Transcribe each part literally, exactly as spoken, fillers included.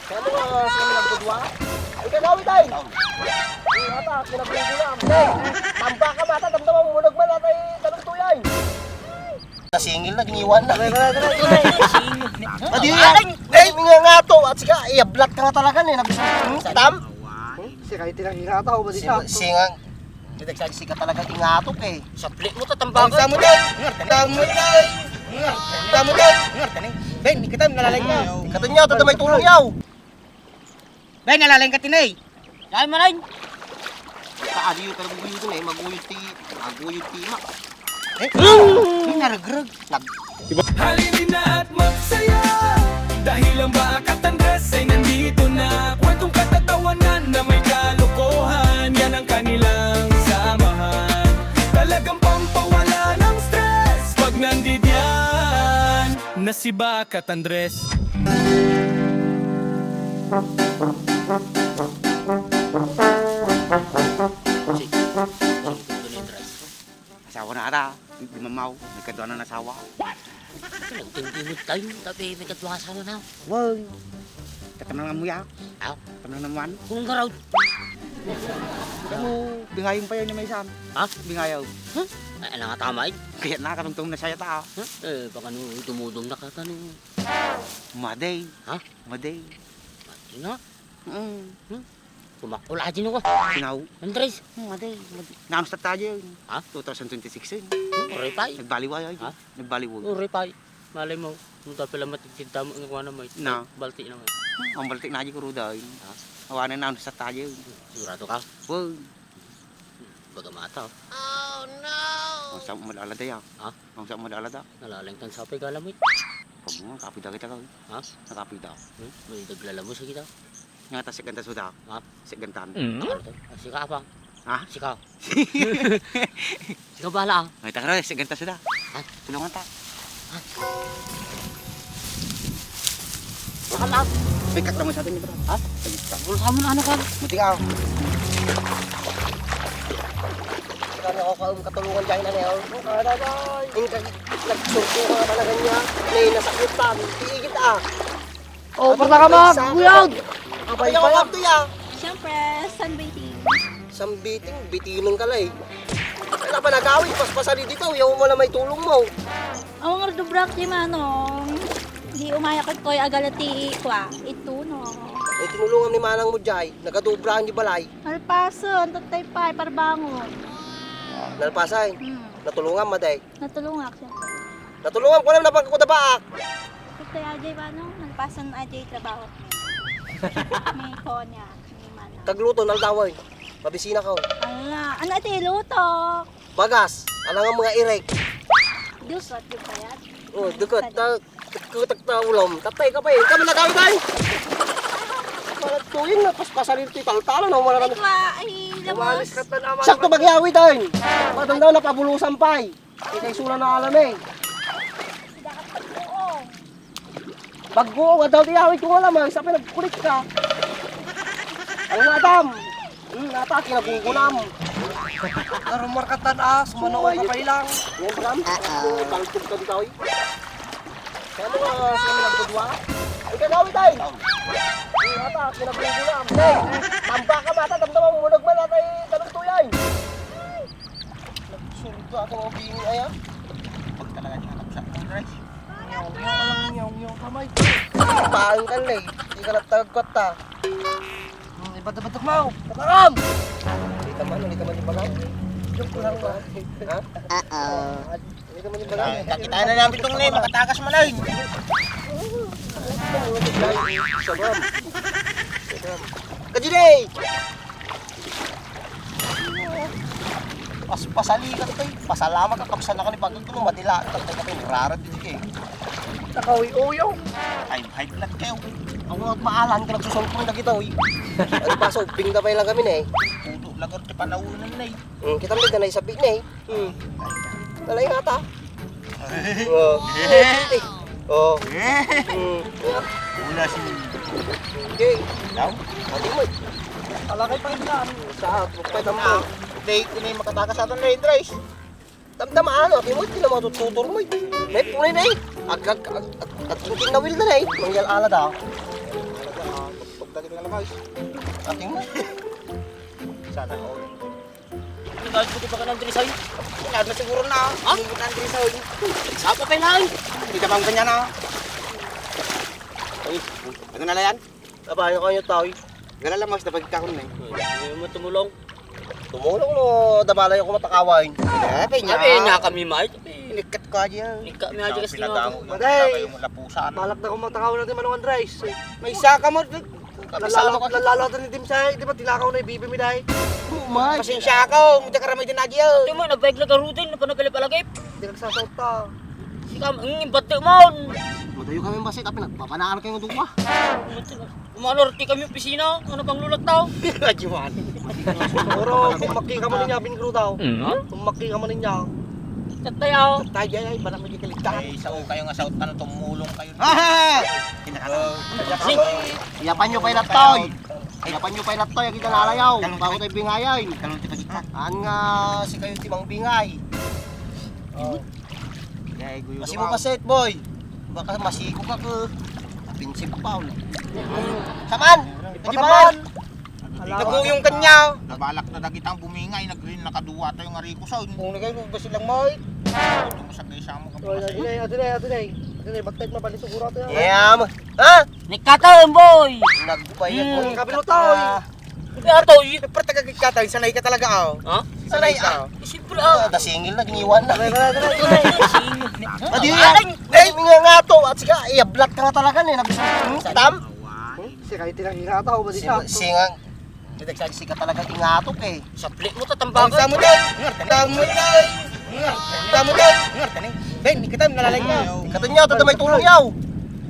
Kaya mo nga, sino nagdudua? Ay, kagawid ay! Ay, ata, kinagulgulam. Hey, tambaka mata, damdamang mo nagman, ata, eh, tanong tuyay. Nasingil na, giniwan na. Tara, tara, tara, tara. Adi, ay, ay, nga nga to. At sika, iyablat ka nga talaga, eh. Nabis-, hmm, tam? Hmm? Sika, iti lang nga tao, ba di Si, ka? Singa, Dagdag sa sika talaga ingatok eh. Saplit mo, tatambak mo, Toy. Ngartan mo, Toy. Ngartan mo, Toy. Ngartan eh. Ben, kita, nalalay ka. Kato niya, ito may tulong yaw. Ben, nalalay ka, tinay. Dahil malay. Sa adiyo, pero guyo din eh. Maguyod ti, maguyod ti, ma. Eh, may naragrag. Nag- Halina't magsaya dahil ang Bakat Andres ay nandito na. Kwentong katatawanan na may kalokohan, yan ang kanilang samahan. Talagang pampawala ng stress pag nandidiyan na si Bakat Andres. Asawa na ata, di mamaw, nagkaduan na asawa. Nagtingtingod tayo, tapi may kadwa asawa na. Wag. Tatanang mo ya. Aw. Tatanang naman. Kung garaw. Kamu, bingayon pa yun ni Maisan. Ha? Bingayaw. Huh? Ay, anak nga tamay. Kaya nakatumtum na siya ta. Huh? Eh, baka nung tumudong na ka, tani. Maday. Ha? Maday. Ina? Mm. Hmm? Kumakul aja no ka. Sinaw. Andres. Hmm, madi, madi. Naanus ta tayo yun. Ha? Two thousand twenty-six yun. Hmm, repay. Nagbaliway ay. Ha? Nagbaliway. Oh, repay. Malay mo, nung tapos lang matitid tamo, ang kuha na mo. Na. Balti na mo. Hmm, ang balti na aja kuruda yun. Ha? Awanan naanus ta tayo yun. Sigurado ka? Wow. Baga mata, oh. Oh, no! Ang sa mo alada ya. Ha? Ang sa mo alada. Nalalang tan sapay gala mo. Pag mo, kapoy da kita ka. Ha? Nakapoy da. Hmm? May daglala mo sa kita. Nga ta, siganta suda. Ha? Sigantan. Mm. Ano to? Ah, sika apa? Ha? Sika. Ikaw bahala, ah. Ay, takara, siganta suda. Ha? Tulungan ta. Ha? Bakal, ah. Pick up lang mo sa atin, bro. Ha? Pick up. Bulsa mo na, ano ka? Buti ka, oh. Kaya ako kaum katulungan dyan, ano, oh. Ang kag-, nagsurko ka talaga niya. May nasakit pa. Iigit, ah. Oh, Ano pata ka, ba, sa- Kuya Od! Abay Kaya pala. Ako, Kuya. Siyempre, sunbathing. Sunbathing, bitinang ka, lay. Wala pa nagawid, paspasali dito, yaw mo na may tulong mo. Awan nga dubrak di manong. Di umaya kat koy agala ti kwa, ito no. Ay, tinulungan ni manang mo, Jai. Nagadubraan di balay. Alpason, tatay pa, parbangon. Nalpasay. Hmm. Natulungan, maday. Natulungak, siyempre. Natulungan ko lang na pagkudabaak. Tatay Ajay, paano? Nalpason Ajay trabaho. May konya, may mana. Kagluto, naldaway. Mabisina ka, oh. Ala, ano ito iluto? Bagas, alangan mga irek. Diyos, what you kaya? Oh, dugot, ta-, kutak ta ulam. Tatay ka pa eh. Kami na kami tayo. Mga tuying na, paspasalin ti taltala na, wala Ay, na. Kwa, ay, Umalis lamos. Ka na naman. Sakto, bagyawi tayo. Madanda na, pabulusan pa eh. Ikay sula na alam eh. Baggo, nga daw di awit ko nga lamang, isa pa nagkulit ka. Ang nga, Adam. Hmm, nata, kinagugulam. Karumar ka tan, ah, sumano ka pa ilang. Yan, Bram. Taltog ka di ka, oy. Kaya mo nga, sino nagdudua? Ay, kagawid ay. Hmm, nata, kinagugulam. Hey, tamba ka, mata, damdamang mo, nagman, nata, eh, tanong tuyay. Nagsurga ako ng bini, ay, ah. Pag talaga di ka nagsa-, Nyaw, nyaw, nyaw, nyaw, kamay. Paang ka na eh. Di ka nagtagkot, ah. Hmm, iba't-iba't mo. Pataram! Hindi ka man, hindi ka man yung bagang. Joke ko lang ba? Ha? Uh-oh. Hindi ka man yung bagang. Ay, kakita na namin itong name, makatakas man ay. Sabam. Sabam. Kajide! Pas-, pasali ka, tay. Pasalamat ka, kapsal na ka ni Bagag, no, madila. Tay, tay, tay, rara, di, di, eh. Nakauyuyaw. Ay, high blood kayo. Ang mga maalan ka, nagsusulpong na kita, uy. Ano pa, sobing na pa lang kami na, eh. Puto, lagar, ti panawunan na, eh. Hmm, kita mo, ito na isabi na, eh. Hmm. Talay nga ta. Oh. Eh. Oh. Eh. Hmm. Wala si Okay. Daw? Pati mo. Talakay pa rin ka. Sa, pagpay na mo. Date ko na yung makatakas sa atin, Red Rice. Damdama, ano, ati mo, hindi na matututor mo, eh. May punay na, eh. Ag, ag, ag, ag, ag, ag, nawil na, eh. Mangyal ala daw. Ating mo. Sana all. Ano ba, buti pa ka ng Andres, ay? Wala na siguro na. Ha? Umubot na Andres, ay. Sapa pa lang. Hindi ka bang ganyan, ah? Ay, ano na lang yan? Aba, ano kayo, tao? Gala lang, mas napagkakon na, eh. Ay, ano mo tumulong? Tumulong no, dabalay ako matakawan. Eh, pe, Abi, nya. Nga kami, Mike. Inikkat ko aja. Ika, may aja kasi nga. Pinagamo yung Maday. Pinagamo yung lapusan. Balak na kong matakawan natin, Manong Andres. May isa ka mo. Kabisado ka. Lalalo, lalalo ni Tim Sai, di ba? Tilakaw na ibibi mi, day. Umay. Pasensya ako, hindi ka ramay din aja. Ito mo, nagbayag na garutin, na panagalip-alagip. Hindi nagsasota. Ikaw, ang ibat mo. Madayo kami basta, tapi nagpapanaan kayo ng duwa. Umanorte kami opisina, ano pang lulat tao? Rajuan. Puro kumaki ka man niya, bin crew tao. Hmm? Kumaki ka man niya. Chat tayo. Tayo ay, balang magkikaligtaan. Ay, sao kayo nga sao, tano tumulong kayo. Ha, ha, ha! Kinakatawa. Sing. Iyapan nyo pa yung laptoy. Iyapan nyo pa yung laptoy, ang kita nalayaw. Bago tayo bingayan. Talon ti pagita. An nga, si kayo ti mangbingay. Oh. Yay, guyo. Kasi mo kaset, boy. Baka masigo ka ko. Offensive foul. Saman! Di ba? Naguyong kanya. Nabalak na dagitang bumingay, nagrin nakaduwa tayo nga riko sa. Kung nagay mo ba silang may? Ano mo sa kaysa mo ka Oy, ate Nay, ate Nay, ate Nay. Ate Nay, bagtay mabali siguro ito. Yeah, mo. Ha? Nikataon, boy! Nagbayad mo. Hmm. Kabinutoy. Atoy, pero taga-Gitchatan, sanay ka talaga, aw. Ha? Sanay, ah. Eh, siyempre, ah. Ah, dasingil na, giniwan na. Tara, tara, tara, tara. Dasingil. Adi, ay, ay, nga nga to. At sika, iya, black ka nga talaga, eh. Nabis-, hmm, tam? Hmm? Sika, iti lang nga to, ba di Si, ka? Singang. Hindi, sa sika talaga ingatok, eh. Sapli mo, tatambakan. Bangsa mo, tol. Ngartan mo, tol. Ngartan mo, tol. Ngartan, eh. Ben, kita, nalalay ka. Katan niya, tata may tulong yaw.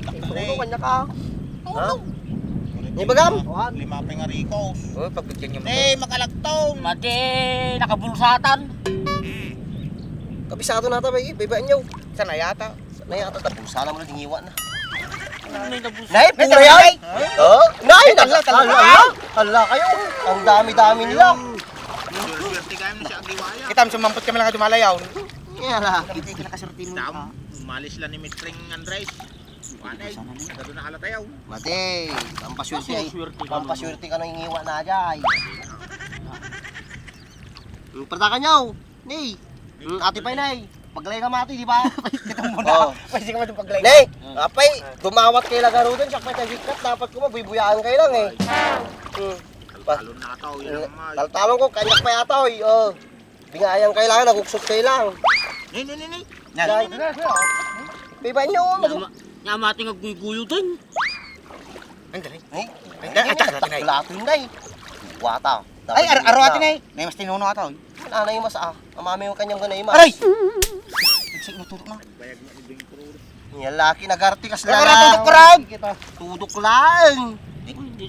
Tulong, kanya ka. Ha? Ni bagam? Lima pa nga rikos. Oh, pagbigyan niyo mo. Eh, makalagtong. Mati, nakabulsatan. Kabisado na ta, bay. Bebaan niyo. Sana yata. Sana yata, tabulsa na mo na, dingiwa na. Ano yung nabulsa? Nay, pura yan. Oh, nay, hala, hala, hala, hala kayo. Ang dami-dami nila. Swerte kayo na siya, agiwa yan. Kita, sumampot kami lang at dumalayaw. Kaya lang. Kita, kita nakaswerte mo. Dam, umalis lang ni Mitring Andres. Panay, gado na halata yaw. Mati, ang paswerte ay, ang paswerte ka nang ingiwa na dyan. Hmm, patakan yaw. Ni. Hmm, ati pay, nay. Paglay ka mati, di ba? Kita mo na. Oh. Pwede ka mati paglay. Nay, apay, dumawat kayo lang garudan, siya pay tagikat, dapat ko mabuybuyahan kayo lang eh. Hmm. Talon na ataw, yun ang mga. Taltalon ko, kanya pa yata, oy. Oh. Bingayan kayo lang, naguksot kayo lang. Ni, ni, ni, ni. Yan. Yan. Biba nyo, mag- Nyama-, nyamating agguyguyo din. Ang galing. Eh? Ang galing, ang galing, ang galing. Plato yun, day. Wata. Ay, ar-, aro atin ay. Nay, mas tinuno ata, oy. Nanay mas, ah. Amami yung kanyang ganay mas. Aray! Nagsik na turo na. Yung laki, nagarte kas Pero lang. Tudok ko lang. Tudok lang. Uy, di,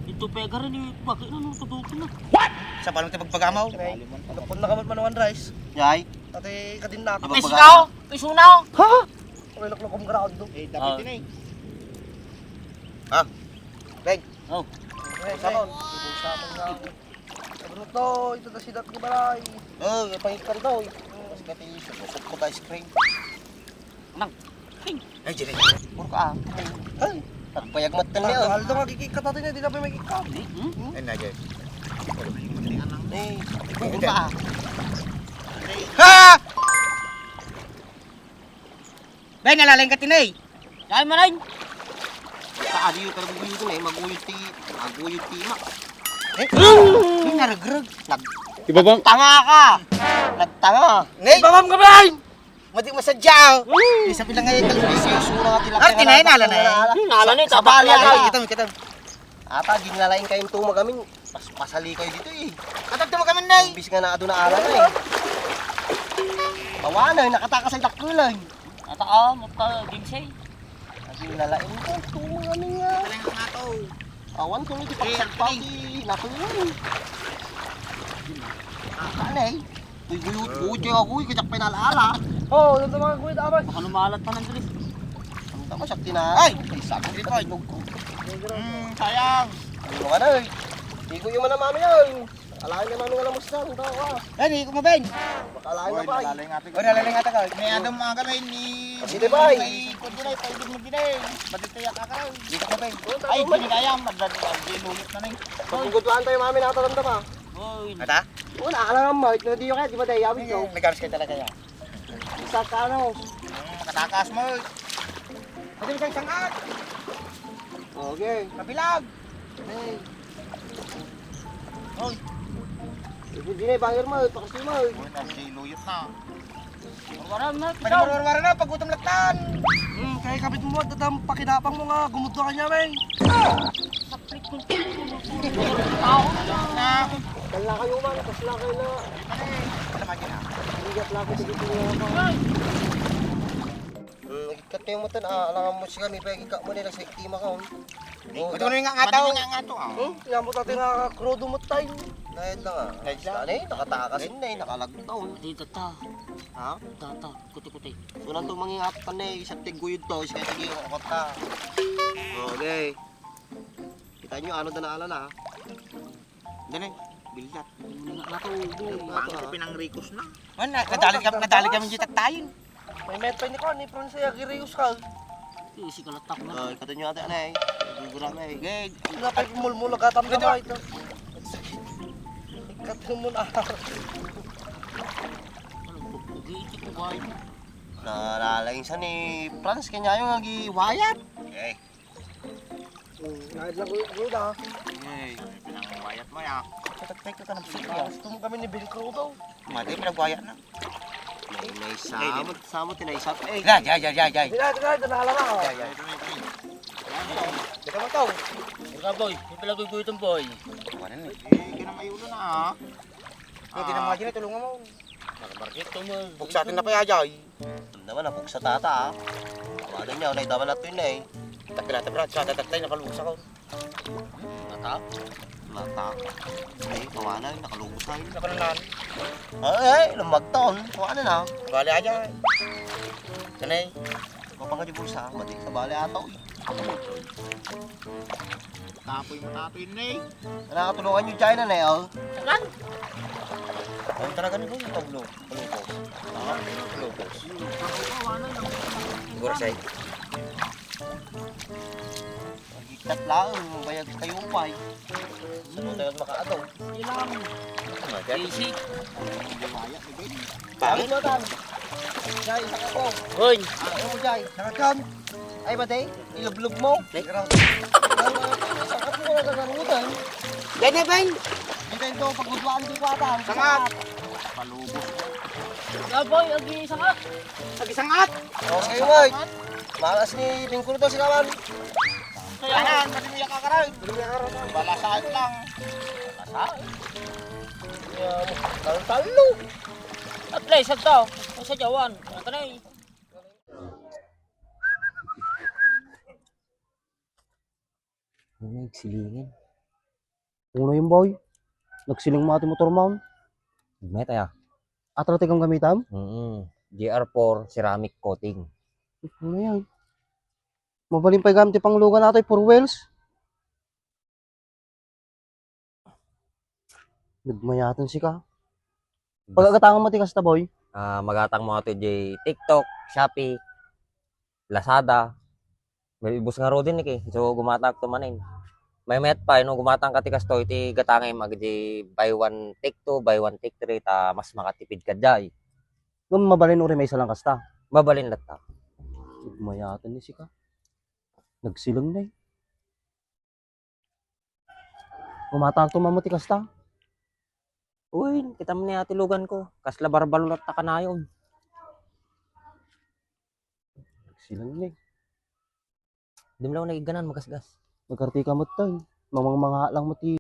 dito pega rin eh. Bakit na nung tudok na? Sa paano tayo pagpagamaw? Lupon na kamat manuan rice. Yay. Ate, kadin na. Apay sikaw? Piso na? Ha? May luklukom ground do. Eh, dapat yun eh. Ha? Peg. Oh. Eh, sa mo? Sa mo nga. Bruto, ito na sidat ni Balay. Oh, yung pangit ka rin daw. Mas kati, susok ko ice cream. Nang. Ay, jere. Puro ka, ah. Ay, nagpayag mat ka niya, oh. Aldo nga kikik ka, tatay niya, di na pa may kikik ka. Hmm? Ay, na, jere. Eh, puro ka, ah. Ha! Ben, nalaling ka, tinay. Saan man ay? Sa adiyo, pero guyod na, eh. Maguyod ti, maguyod ti, ma. Eh, eh, naragrag. Nag-, Ibabang. Tanga ka. Nagtanga. Nay, ibabang ka, Ben! Madi masadya, ah. Woo! Isa pila nga yung kalibis, yung sura nga tila. Ah, tinay, nala na, eh. Hmm, nala na, eh, tapak na, eh. Kita mo, kita mo. Ata, ginlalain kayong tumag amin. Pas-, pasali kayo dito, eh. Atag tumag amin, Nay. Imbis nga naado na ala na, eh. Tawanan, nakatakas ay dakkulan. Ata, ah, magka-ginseng. Ginlalain ko, tumag amin nga. Palang nga to. Awan ko, hindi ko Eh, pagpagpagi, nakuha. Ano eh? Uy, guyot, guyot kayo ako, uy, kajak pa yung alaala. Oo, doon sa mga guyot, abas. Baka lumalat pa ng bilis. Ang tama siya, tina-, Ay! Ay, sakit Tripod. Sa bilog ko. Hmm, sayang. Ano ka na, eh? Igo yung manamami yan. Alaen na namin nga lamus na, ang tao ka. Ay, di ko maben. Makalaen na, bay. Nalalay nga, ate. O, nalalay nga, ate, ko. May adam mga kami ni Sige, bay. May ikot din ay, pwede mo din ay. Badit tayo kakal. Dito ko, bay. Ay, binigayam. Magdadagay, lulot na na eh. Pagbugutuan tayo, mami, nakataranda pa. Uy. Ata? Wala ka lang, mami. Ito na di yung kaya, di ba, dahil yawit, no? Nag-aras kayo talaga yan. Isa ka, ano? Hmm, katakas mo. Pwede mo siyang sangat. Okay. Kabilag. Hey. Hoy. Ibu di na, banger mo, pakas mo. Uy, nagsiluyot na. Warwara na, pwede mo warwara na, pag-utom laktan. Hmm, kaya kapit mo, at ang pakinapang mo nga, gumudwa ka niya, men. Saplik mo. Tao na. Dala kayo man, kasla kayo na. Ano man yun, ah? Hindi ka plako, sige, sige, sige. Hmm, ikat mo yung mata, ah, alangan mo siya, may pagika mo nila sa iktima ka, oh. Oh, ito na yung nga nga tao. Nga nga to, ah. Hmm? Kaya mo tati nga krudo mo tayo. Nayad na nga. Nayad na. Ano eh, nakatakas yun na eh, nakalagtaw. Di tata. Ha? Tata, kuti-kuti. Wala to mangingat ka na eh, isang tiguyod to, isang tiguyod ko ta. Okay. Kita nyo, ano na ala na, ha? Dali, bildat. Ano to, ubo? Ang pinangrikos na. Man, na- nadali kami, nadali kami dito tayo. May met pa ni Connie, pero siya girius ka. Isi ka latak na. Oh, ikatan nyo ate, anay. Gugura na eh. Gay. Nga pa yung mulmula gatam na ba ito? Ikatan mo na. Ano, pupugi, iti ko ba yun? Nalalaysa ni Franz, kanya yung agi wayat. Eh. Hmm, nahid lang ko, Ruda. Eh, pinangwayat mo ya. Tataktek ka ka ng sitya. Gusto mo kami ni Bill Crow daw. Mati, pinagwayat na. Nay, nay, samot, samot, nay, samot. Eh, jay, jay, jay, jay. Dila, dila, dila, dila, dila. Jay, jay. Dito mo to. Ikaw, boy. Yung pala guyguy itong boy. Ano ni? Eh, ganang ayulo na, ah. Eh, di na mga dyan, tulungan mo. Nakabarkit to mo. Buksatin na pa ya, jay. Ano naman, nabuksa tata, ah. Tawagan niya, unay daman nato yun, eh. Tapi natin, Brad, sa tatatay, nakalusa ko. Mata? Mata? Ay, kawanan, nakalubos na yun. Nakalunan. Ay, ay, lumagtaon. Kawanan, ah. Bali, aja. Sanay. Kapag di bulsa, mati ka bali, ataw, eh. Tapoy mo, tapoy na, eh. Nakatulungan yung China na, eh, oh. Saan? Ay, talaga ni Boy, Pablo. Palubos. Ah, palubos. Gurasay. Higtat lang, bayag kayo pa eh. Ano tayo makaagaw? Ilang. Basic. Pangit. Ano ba? Jay, saka ko. Hoy. Ano mo, Jay? Nakakam. Ay, ba, Day? Ilublog mo? Day? Saka ko na kagarutan. Yan na, Ben. Hindi tayo ito, pagbubuan ko pa ata. Sangat. Palubos. Yaboy, agi sangat. Agi sangat. Okay, boy. Malas ni Bingkul to, sigawan. Kanan, pati mo yakakaran. Balasahan lang. Balasahan. Tal-talo. At least, ito. Ay, sa Jawan. Ang kanay. Ano yung silingin? Ano yung boy? Nagsiling mo ati motor mo? Met, aya. Atras ti gamitam? Mm. G R four ceramic coating. Ano yan? Mabalin pa'y gamit ti panglugan nato, four wheels. Nagmayaton sika. Pagagatangan mo ti kasta, boy? Ah, magatang mo ato di TikTok, Shopee, Lazada. May ibus nga rudin, eh. So, gumatang to manin. May met pa, no, gumatang ka ti kasto, iti gatangay, mag di buy one, take two, buy one, take three, ta mas makatipid ka jay. Ngem mabalin uri may isa lang kasta. Mabalin latta. Mayatan ni sika. Nagsilang na eh. Umatang to, mamo, ti kasta. Uy, kita mo ni ate lugan ko. Kasla barbalo latta kanayon. Nagsilang na eh. Dimlaw na iganan, magasgas. Nagkarti ka mo to eh. Mamang mga lang mo ti